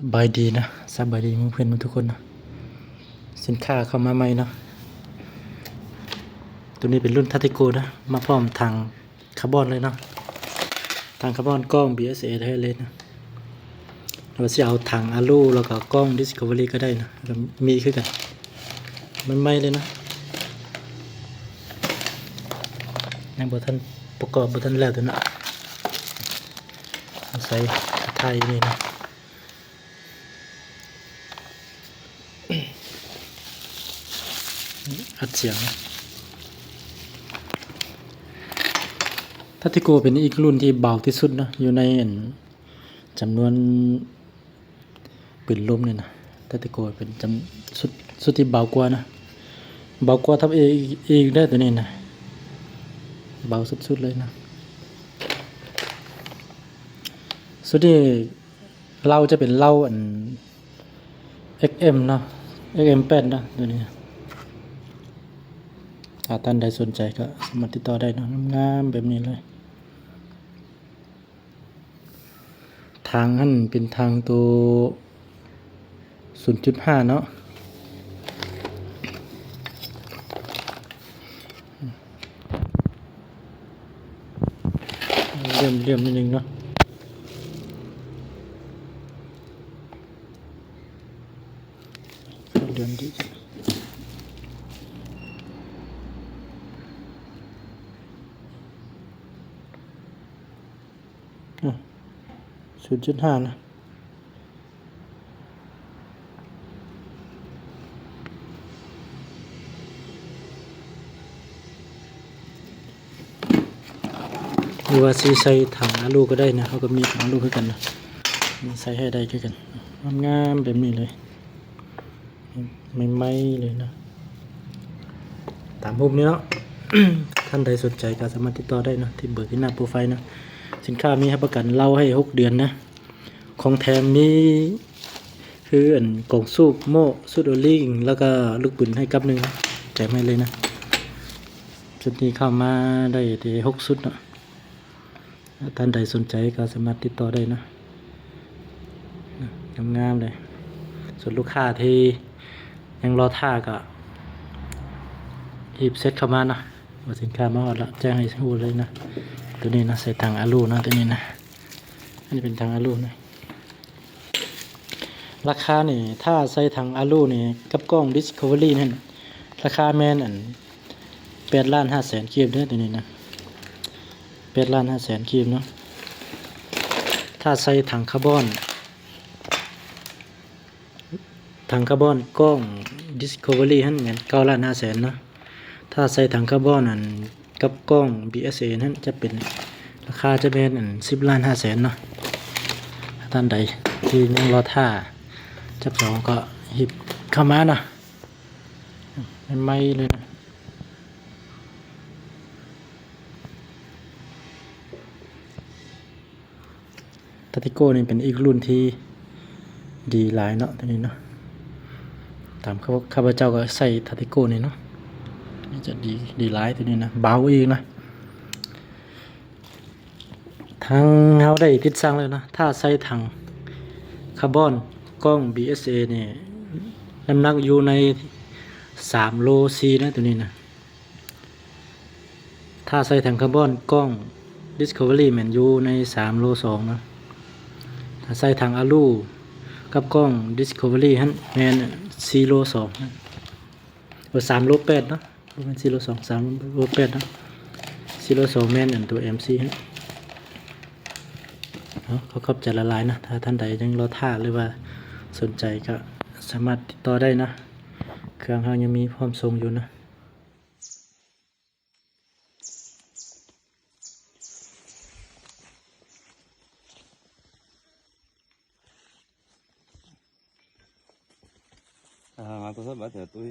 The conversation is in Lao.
ສະບາຍດີນະ ສະບາຍດີໝູ່ເພື່ອນໝົດທຸກຄົນນະ. ສິນຄ້າເຂົ້າມາໃໝ່ເນາະ. ໂຕນີ້ເປັນລຸ້ນທາຕິໂກນະ ມາພ້ອມຖັງຄາບອນເລີຍເນາະ. ຖັງຄາບອນ ກ້ອງ ບີເອສເອ ໄດ້ເລີຍນະ. ຫຼືວ່າຊິເອົາຖັງອາລູ ແລ້ວກໍກ້ອງ ດິສຄັຟເວີຣີ ກໍໄດ້ນະ ກໍມີຄືກັນ. ໃໝ່ໆເລີຍນະ. ຍັງບໍ່ທັນປະກອບ ບໍ່ທັນແລ້ວເທື່ອນະ. ໃສ່ຖ່າຍນີ້ນະ. ອັດສຽງ. ທາຕິໂກເປັນອີກລຸ້ນທີ່ເບົາທີ່ສຸດເນາະ ຢູ່ໃນອັນຈຳນວນປືນລົມນີ້ນະ. ທາຕິໂກເປັນຈຳ ຊຸດ ຊຸດທີ່ເບົາກວ່ານະ ເບົາກວ່າທັບເອອີກເດ້ ໂຕນີ້ນະ ເບົາສຸດໆເລີຍນະ. ຊຸດນີ້ ເລົາຈະເປັນເລົາອັນ ເອັກເອັມເນາະ ເອັກເອັມແປດເນາະ ໂຕນີ້. ຖ້າທ່ານໃດສົນໃຈກໍສາມາດຕິດຕໍ່ໄດ້ເນາະ ງາມໆແບບນີ້ເລີຍ. ຖັງຫັ້ນເປັນຖັງໂຕ ສູນຈຸດຫ້າເນາະ. ເຫຼື້ອມໆ ໜ້ອຍໜຶ່ງເນາະ ເຫຼື້ອມດີ. ສູນຈຸດຫ້ານະ. ຫຼືວ່າຊິໃສ່ຖັງອາລູກໍໄດ້ນະ ເຮົາກໍມີຖັງອາລູຄືກັນນະ ໃສ່ໃຫ້ໄດ້ຄືກັນ. ງາມໆແບບນີ້ເລີຍ ໃໝ່ໆເລີຍເນາະ ຕາມຮູບນີ້ເນາະ. ທ່ານໃດສົນໃຈກໍສາມາດຕິດຕໍ່ໄດ້ເນາະ ທີ່ເບີທີ່ໜ້າໂປຣໄຟເນາະ. ສິນຄ້າມີຮັບປະກັນເລົາໃຫ້ຫົກເດືອນນະ. ຂອງແຖມມີຄືອັນກອງສູບ ໂມ່ ຊຸດໂອລິງ ແລ້ວກໍລູກປືນໃຫ້ກັບໜຶ່ງ ແຖມໃຫ້ເລີຍນະ. ຊຸດນີ້ເຂົ້າມາໄດ້ແຕ່ຫົກຊຸດເນາະ. ທ່ານໃດສົນໃຈກໍສາມາດຕິດຕໍ່ໄດ້ນະ ງາມໆເລີຍ. ສ່ວນລູກຄ້າທີ່ຍັງລໍຖ້າກໍຮີບແຊັດເຂົ້າມາເນາະ ວ່າສິນຄ້າມາຮອດແລ້ວ ແຈ້ງໃຫ້ຮູ້ເລີຍນະ. ໂຕນີ້ນະ ໃສ່ຖັງອາລູນະ ໂຕນີ້ນະ. ອັນນີ້ເປັນຖັງອາລູນະ. ລາຄານີ້ ຖ້າໃສ່ຖັງອາລູນີ້ກັບກ້ອງດິສຄັຟເວີຣີນັ້ນ ລາຄາແມ່ນອັນ ແປດລ້ານຫ້າແສນກີບເດີ ໂຕນີ້ນະ ແປດລ້ານຫ້າແສນກີບເນາະ. ຖ້າໃສ່ຖັງຄາບອນ ຖັງຄາບອນກ້ອງດິສຄັຟເວີຣີຫັ້ນແມ່ນເກົ້າລ້ານຫ້າແສນເນາະ. ຖ້າໃສ່ຖັງຄາບອນອັນກັບກ້ອງບີເອສເອຫັ້ນ ຈະເປັນລາຄາຈະແມ່ນອັນສິບລ້ານຫ້າແສນເນາະ. ທ່ານໃດທີ່ຍັງລໍຖ້າຈັບຈອງກໍຮີບເຂົ້າມາເນາະ ໃໝ່ໆເລີຍນະ. ທາຕິໂກນີ້ເປັນອີກລຸ້ນທີ່ດີຫຼາຍເນາະ ໂຕນີ້ເນາະ. ຕາມຂ້າພະເຈົ້າກໍໃຊ້ທາຕິໂກນີ້ເນາະ ຈະດີ ດີຫຼາຍໂຕນີ້ນະ ເບົາອີກນະ. ທັງເຮົາໄດ້ຕິດສັ່ງແລ້ວເນາະ. ຖ້າໃສ່ຖັງຄາບອນກ້ອງບີເອສເອນີ້ ນ້ຳໜັກຢູ່ໃນສາມໂລສີ່ນະ ໂຕນີ້ນະ. ຖ້າໃສ່ຖັງຄາບອນກ້ອງດິສຄັຟເວີຣີແມ່ນຢູ່ໃນສາມໂລສອງນະ. ຖ້າໃສ່ຖັງອາລູກັບກ້ອງດິສຄັຟເວີຣີຫັ້ນແມ່ນສີ່ໂລສອງນະ ໂອ ສາມໂລແປດເນາະ ບໍ່ແມ່ນສີ່ໂລສອງ ສາມໂລແປດເນາະ. ສີ່ໂລສອງແມ່ນອັນໂຕເອັມສີ່ຫັ້ນ. ເອົາ ຂໍຂອບໃຈຫຼາຍໆນະ. ຖ້າທ່ານໃດຍັງລໍຖ້າ ຫຼືວ່າສົນໃຈກໍສາມາດຕິດຕໍ່ໄດ້ນະ. ເຄື່ອງເຮົາຍັງມີພ້ອມສົ່ງຢູ່ນະ. ອ່າ ມາໂທລະສັບບາດເດີຕຸ້ຍ.